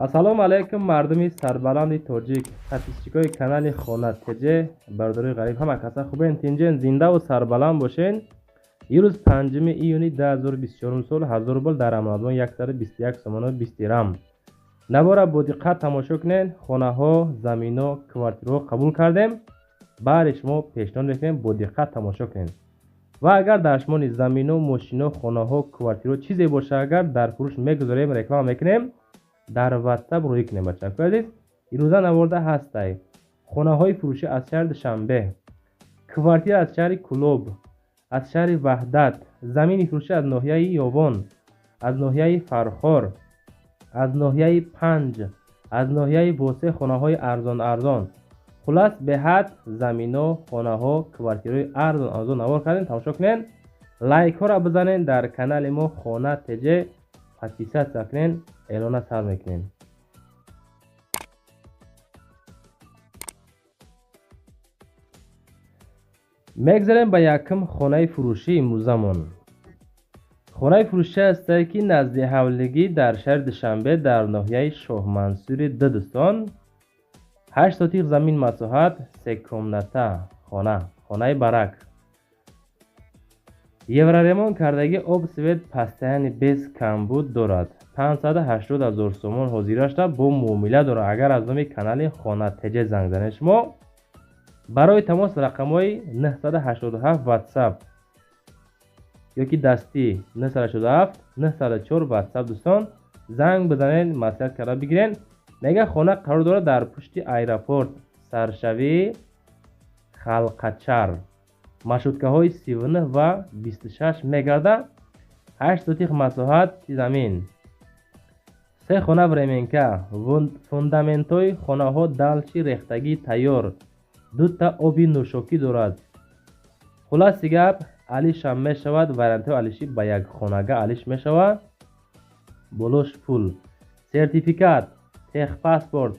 Ассалому алайкум мардуми сарбаланди тоҷик, подписчикои канали Хона ТЖ, бародарои ғариб, ҳама каса хубен, тинҷен, зиндаву сарбаланд бошен. Ирӯз 5 июни 2024 сол 1000 рубл дар Амалбон 121 сомону 20 дирам. Навора бо диққат тамошо кунед. Хонаҳо, замино, квартираҳо қабул кардем. Баъди шумо пешниҳод мекунем, бо диққат тамошо кунед. Ва агар дар шумо низ замино, мошино, хонаҳо, квартираҳо чизе боша, агар дар фурӯш мегузорем, реклама мекунем, дар WhatsApp рӯй кунем, бачаҳо азиз. Ирӯза наворда ҳастай хонаҳои фурӯшӣ аз шаҳри Душанбе, квартира аз шаҳри Кулоб, аз шаҳри Ваҳдат, замини фурӯшӣ аз ноҳияи Ёвон, аз ноҳияи Фархор, аз ноҳияи Панҷ, аз ноҳияи Восе, хонаҳои арзон-арзон. Хулас беҳад замино, хонаҳо, квартираҳои арзон-арзон навор кардем, тамошо кунед. Лайкҳоро бизанед, дар канали мо Хона ТЖ подписаться кунед, эълона сар мекунем. Мегзарем ба якум хонаи фурӯшии имрӯзамон. Хонаи фурӯшӣ ҳастае, ки назди ҳавлигӣ дар шаҳри Душанбе дар ноҳияи Шоҳмансури ду дӯстон, 8 сотиқ замин масоҳат, 3 комната хона, хонаи барак. Евроремонт кардагӣ, об, свет, пастаяни без камбуд дорад. 580 ҳазор сомон ҳозира шуда бо муомила дорад. Агар аз номи канали Хона ТЖ занг занед шумо, барои тамос рақамҳои 987 WhatsApp ёки дастӣ 987 904 WhatsApp дӯстон занг бизанед, маслиҳат карда бигиред. Мега хона қарор дорад дар пушти аэропорт, саршавии Халқачар, маршруткаҳои 39 ва 26 мегардад. 8 сотиқ масоҳат замин, 3 хона временка, фундаментҳои хонаҳо далчи рехтагӣ тайёр, 2 оби нӯшокӣ дорад. Хулоси гап, алишам мешавад, вариантҳои алишӣ ба як хонага алиш мешавад. Болош пул, сертификат, техпаспорт,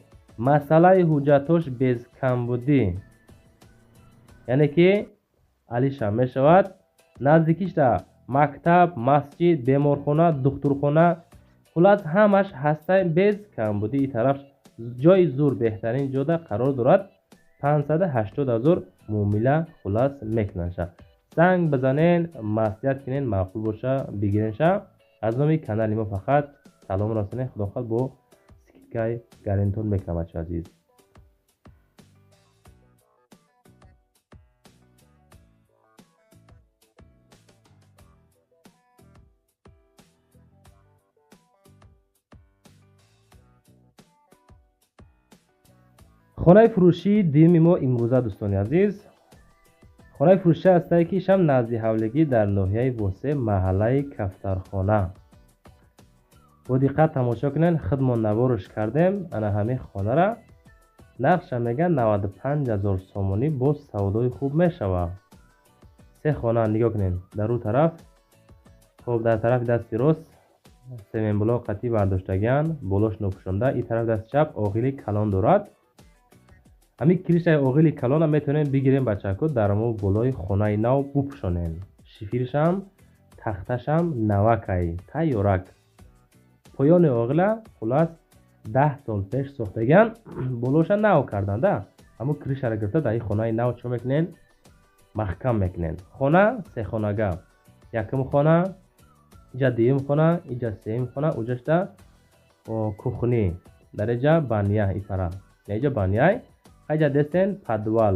масъалаи ҳуҷҷатҳош без камбудӣ, яъне ки алишам мешавад. Наздикишда мактаб, масҷид, беморхона, духтурхона, хулас ҳамаш ҳастай без камбудӣ. И тараф ҷои зур, беҳтарин ҷода қарор дорад. 580 ҳазор муомила хулас мекунанд. Занг бизанен, маслиҳат кунен, маъқул боша бигиренша. Аз номи канали мо фақат салом расонен, худо хоҳад бо скидкаи гарантон мекунам, бачаҳо азиз. Хонаи фурӯшии дуюми мо имрӯза дӯстони азиз, хонаи фурӯшӣ ҳастае, ки шам назди ҳавлигӣ дар ноҳияи Восе, маҳаллаи Кафтархона. Бо диққат тамошо кунед, худмон наворш кардем ана ҳамин хонара. Нархша меган 95 ҳазор сомонӣ, боз савдои хуб мешавад. 3 хона нигоҳ кунед дар рӯ тараф. Хоб, дар тарафи дасти рост семенблок қатъӣ бардоштагиан, болош нопӯшонда. Ин тараф дасти чап оғили калон дорад. Ҳамин кришаи оғили калона метавонем бигирем бачаҳако, дар мо болои хонаи нав бупӯшонем. Шифиршам, тахташам навакай, тайёрак. Поёни оғила хулас 10 сол пеш сохтагиан, болоша нав карданда. Ҳамун кришаро гирифта дар ин хонаи нав чӣ мекунем? Маҳкам мекунем. Хона се хонага. Якум хона, иҷа дуюм хона, иҷа сеюм хона, уҷашта кухни. Дар иҷа баня ипара. Иҷа баняй. Иҷа дестен подвал,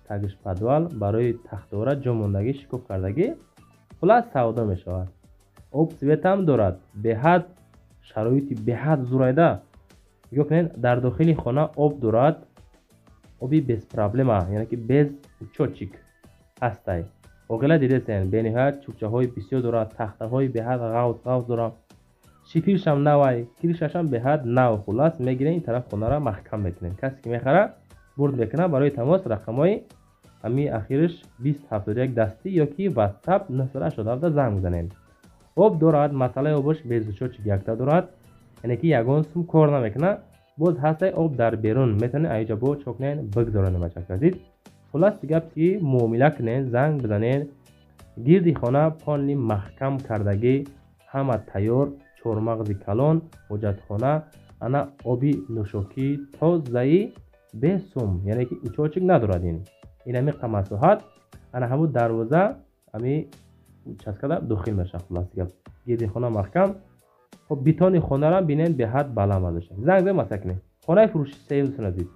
тагиш подвал барои тахтора ҷо мондагӣ, шикоф кардагӣ. Хулас савдо мешавад. Об светам дорад. Беҳад шароити беҳад зурайда. Нигоҳ кунед, дар дохили хона об дорад. Оби без проблема, яъне ки без учётчик ҳастай. Оғила дидесен, бениҳоят чӯбчаҳои бисёр дорад, тахтаҳои беҳад ғавз ғавз дорад. Шифиршам навай, кришашам беҳад нав. Хулас мегирем ин тараф хонара маҳкам мекунем. Касе ки мехара бурд мекунад. Барои тамос рақамҳои ҳамин ахириш 2071 дастӣ ёки WhatsApp 987 занг бизанед. Об дорад, масъалаи обош без учётчик якта дорад, яъне ки ягон сум кор намекунад. Боз ҳастай об дар берун, метавонед аиҷа бо чо кунед, бигзаронед бачаҳо азиз. Хулас гап ки муомила кунед, занг бизанед. Гирди хона полни маҳкам кардагӣ, ҳама тайёр, чормағзи калон, ҳоҷатхона, Ана оби нӯшокии тозаи бесум, яъне ки учочик надорад. Ин ҳами масоҳат, ана ҳамун дарвоза ҳами участкада дохил мешавад. Хулоси гап, гирди хона маҳкам. Хоб, бетони хонаро бинед, беҳад баланд бардошта. Занг зад, масъала кунед. Хонаи фурӯши сеюм, дӯстони азиз.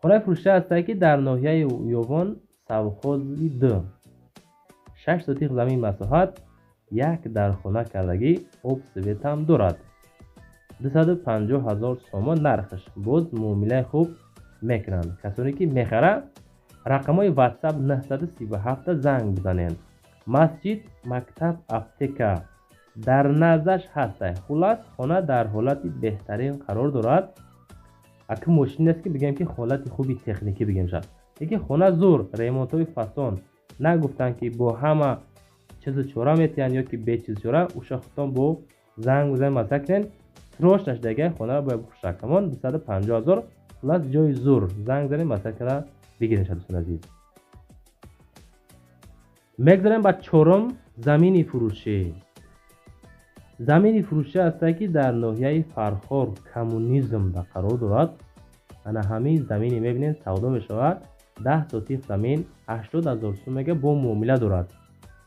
Хонаи фурӯшӣ ҳастае, ки дар ноҳияи Ёвон, совхози д, 6 сотих замин масоҳат, як дархона кардагӣ, об, светам дорад. 250 000 сомон нархаш, боз муомилаи хуб мекунанд. Касоне ки мехара, рақамҳои Ватсап 937 занг бизанед. Масҷид, мактаб, аптека дар наздаш ҳастай. Хуллас, хона дар ҳолати беҳтарин қарор дорад. Аки мошин нест, ки бигем, ки ҳолати хуби техникӣ бигем шад, лекин хона зур, ремонтҳои фасон. Нагуфтанд, ки бо ҳама чизу чора метиҳанд ё ки бе чизу чора. Уша худтон бо занг бизанед, масъала кунед. Срочно шудагай, хонаро бояд бифурӯшад камон 250 0. Хуллас, ҷои зур, занг занед, масъала карда бигиред шад. Дӯстони азиз, мегзарем ба чорум замини фурӯшӣ. Замини фурӯшӣ ҳастае, ки дар ноҳияи Фархор, Коммунизм қарор дорад. Ана ҳамин замине мебинед, савдо мешавад. 10 сотих замин, 80 000 сум мега, бо муомила дорад.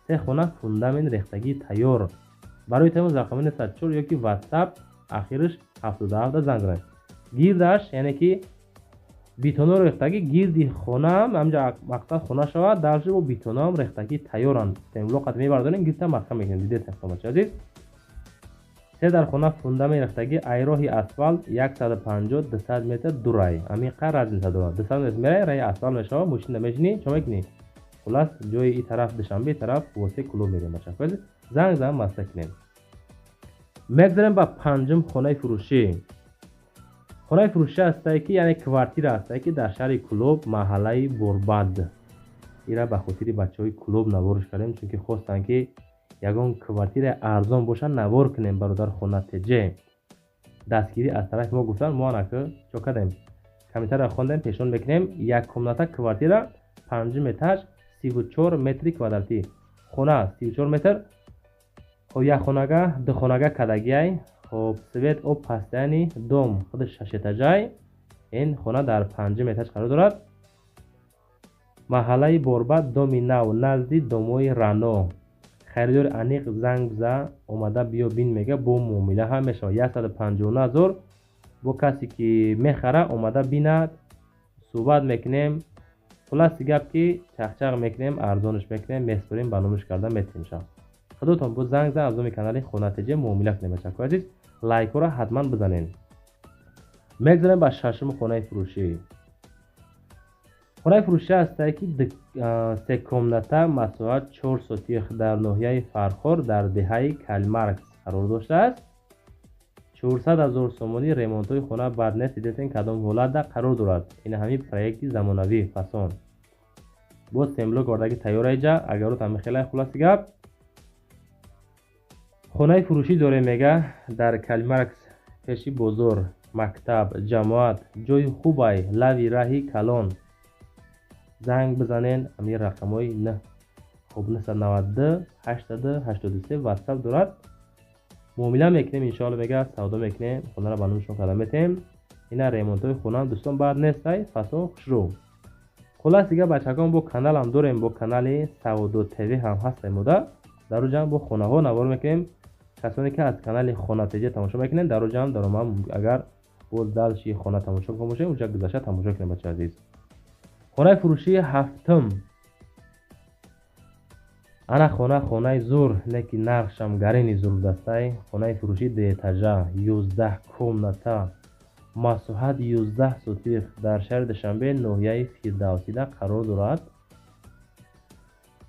Се хона, фундамент рехтагии тайёр. Барои тамос рақами 904 ё ки Ватсап ахираш 77 занг занед. Гирдаш, яъне ки бетоноро рехтагӣ, гирди хонаам ҳамҷа мақсад хона шавад. Дарши бо бетоноам рехтагӣ тайёранд. Темблоқат мебардорем, гирдта маҳкам мекунем. Дидед, бача азиз, се дар хона, фундамент рехтагӣ, айроҳи асфалт 150-200 метр дурай. Ҳамин разница дорад: 200 метр мерай, раи асфалт мешавад, мошина мешинӣ, чо мекунӣ. Хуллас, ҷои и тараф Душанбе, и тараф Восе, Кӯлоб мерем. Бача, занг зан, масъала кунем. Мегзарем ба панҷум хонаи фурӯшӣ. Хонаи фурӯшӣ ҳастае, ки яъне квартира ҳастае, ки дар шаҳри Кӯлоб, маҳаллаи Борбад. Ира ба хотири бачаҳои Кӯлоб наворш кардем, чунки хостанд, ки ягон квартираи арзон бошад, навор кунем. Бародар, Хона ТЖ дастгирӣ аз тарафи мо гуфтанд. Мо анака чо кардем, комментария хондем, пешниҳод мекунем. Як комната квартира, панҷум этаж, 34 метри квадратӣ, хона 34 метр. Хоб, як хонага, ду хонага кадагиай. Хоб, свет, об пастаяни дом худи шашэтажай. Ин хона дар панҷум этаж қарор дорад. Маҳаллаи Борбад, доми нав, назди домои Рано. Харидори аниқ занг биза, омада биё бин мега, бо муомила ҳам мешавад. 159 000. Бо касе ки мехара, омада бинад, суҳбат мекунем. Хулласи гап, ки чахчақ мекунем, арзонш мекунем, меспорем, ба номиш карда метавонем шав. Худотон бо занг зан, аз номи канали Хона ТЖ муомила кунем. Бачакои азиз, лайкҳоро ҳатман бизанед. Мегзарем ба шашум хонаи фурӯшӣ. Хонаи фурӯшӣ ҳастае, ки се комната, масоҳат 4 сотих, дар ноҳияи Фархор, дар деҳаи Калмаркс қарор доштааст. 400 000 сомонӣ. Ремонтҳои хона бад нест. Дидетен, кадом ҳолатда қарор дорад. Ин ҳамин проекти замонавӣ, фасон, боз семблок ордаги тайёр айҷа агарот ҳами хелай. Хулоси гап, хонаи фурӯшӣ дорем мега, дар Калмаркс, пеши бозор, мактаб, ҷамоат, ҷои хубай, лави раҳи калон. Занг бизанен, ҳамин рақамҳои н, хоб, 992 883 Ватсап дорад. Муомила мекунем, иншоалло мега, савдо мекунем, хонаро ба номи шумо карда метем. Ина ремонтҳои хона, дӯстон, бад нестай, фасон, хушрӯ. Хуллас дига, бачакон, бо каналам дорем, бо канали Савдо ТВ ҳам ҳастай мода. Дар уҷам бо хонаҳо навор мекунем. Касоне ки аз канали Хона ТЖ тамошо мекунем, дар уҷам даромад. Агар боз дальше хона тамошо кун бошем, уҷа гузашта тамошо кунем. Бача азиз, хонаи фурӯшии ҳафтум. Ана хона, хонаи зур, лекин нархшам гарини зур будастай. Хонаи фурӯшии дуэтажа, 11 комната, масоҳат 11 сотих, дар шаҳри Душанбе, ноҳияи Фирдавсида қарор дорад.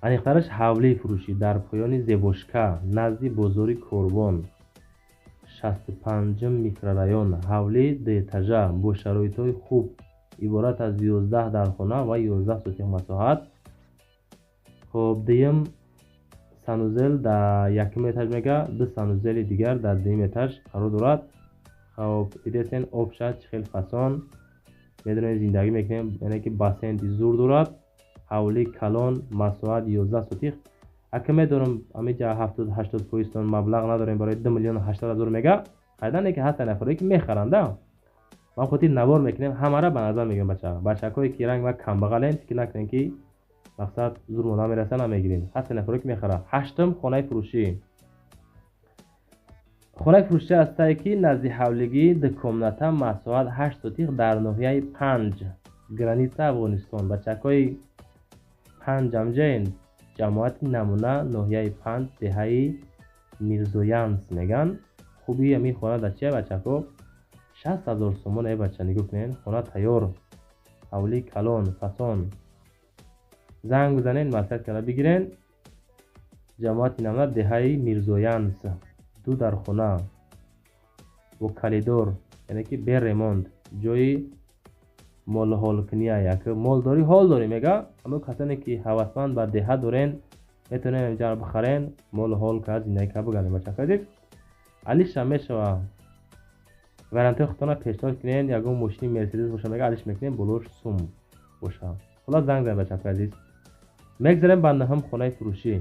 Аниқтараш, ҳавлии фурӯшӣ дар поёни Зебошка, назди бозори Корвон, 65-ум микрорайон. Ҳавлии дуэтажа бо шароитҳои хуб, иборат аз 11 дархона ва 11 сотих масоҳат. Хоб, дуюм санузел дар якум этаж мега, ду санузели дигар дар дуюм этаж қарор дорад. Хоб, дидесен, обша чӣ хел фасон, медонем, зиндагӣ мекунем, яъне ки бассейни зур дорад. Ҳавлии калон, масоҳат 11 сотих. Ака, медонам, ҳамиҷа 70-80 фоизтон маблағ надорем барои 2 800 000 мега. Харидан ки ҳастан нафаре ки мехаранда. Ман хотир навор мекунем, ҳамара ба назар мегирем, бача. Бачакое ки ранг ва камбағален, фикр накунем, ки мақсад зурмо намераса, намегирем. Ҳастан нафаре ки мехаранд. Ҳаштум хонаи фурӯшӣ. Хонаи фурӯшӣ ҳастае, ки назди ҳавлигӣ, ду комната, масоҳат 8 сотих, дар ноҳияи Панҷ, граница Афғонистон. Бачакҳои Панҷамҷаен, ҷамоати Намуна, ноҳияи Панҷ, деҳаи Мирзоянс меган. Хубии ҳамин хона дар чия, бачаҳо? 60 000 сомон. Э, бача, нигоҳ кунед, хона тайёр, ҳавлии калон фасон. Занг бизанед, маслиҳат карда бигирен. Ҷамоати Намуна, деҳаи Мирзоянс, ду дар хона бо коридор, яъне ки бе ремонт, ҷои молҳолкуния. Як мол дорӣ, ҳол дорӣ, мега. Ҳамо касоне ки ҳавасманд ба деҳа дорен, метавонем инҷа бихарен, молу ҳол кард, зиндагӣ кард, бигардем. Бачаҳо азиз, алиша мешава, вариантҳои худтона пешниҳод кунен. Ягон мошини Мерседес боша, мега, алиш мекунем, болош сум боша. Хулас, занг занед, бачаҳои азиз. Мегзарем ба нӯҳум хонаи фурӯшӣ.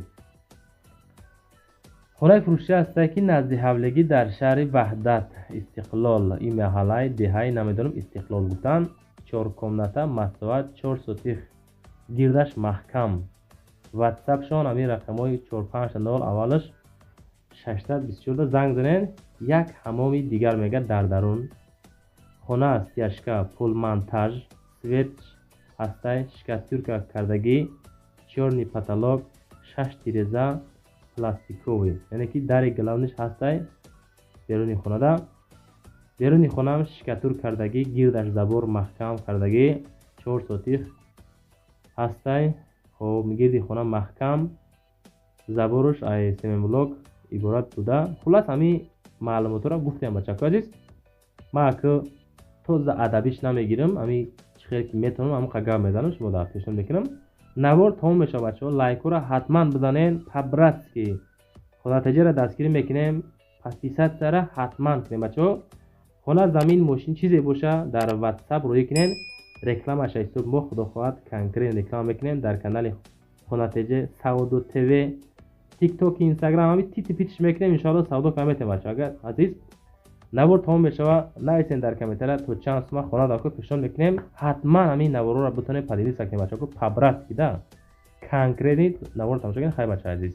Хонаи фурӯшӣ ҳастае, ки назди ҳавлигӣ, дар шаҳри Ваҳдат, Истиқлол, ин маҳаллаи деҳаи намедонам, Истиқлол гуфтан. Чор комната, масоҳат 4 сотих, гирдаш маҳкам. Ватсапшон ҳамин рақамҳои 450 аввалаш 624-да занг занед. Як ҳамоми дигар, мега, дар дарун хона, стяжка, полмонтаж, свет ҳастай, штукатурка кардагӣ, чёрный потолок, шаш тиреза пластиковый, яъне ки дари главный ш ҳастай беруни хонада. Беруни хонаам штукатур кардагӣ, гирдаш забор маҳкам кардагӣ, 4 сотих ҳастай. Хоб, гирди хона маҳкам, забор уш ай семенблок иборат буда. Хуллас, ҳамин маълумотҳоро гуфтем, бачаҳои азиз. Ман ака тоза адабиш намегирам, ҳамин чӣ хел ки метавонам, ҳамон гап мезанам, шумо дар пешниҳод мекунам. Навор тамом мешавад, бачаҳо. Лайкҳоро ҳатман бизанен, по-братски хонатаҷаро дастгирӣ мекунем. Подписаться ра ҳатман кунем, бачаҳо. Хона, замин, мошин, чизе боша, дар Ватсап рӯӣ кунен, рекламаша ҳисоб мо, худо хоҳад, конкрет реклама мекунем дар канали Хонатеҷа, Савдо ТВ, Тикток, Инстаграм, ҳами тити питиш мекунем, иншоалло, савдо кама метем. Бачаҳо агар азиз, навор тамом мешава. Нависен дар комментария, то чанд сума хона дар пешниҳод мекунем. Ҳатман ҳамин наворҳоро битонем поделиться кунем, бачаҳо, по-братски да конкретный навор тамошо кунем. Хай, бачаҳо азиз.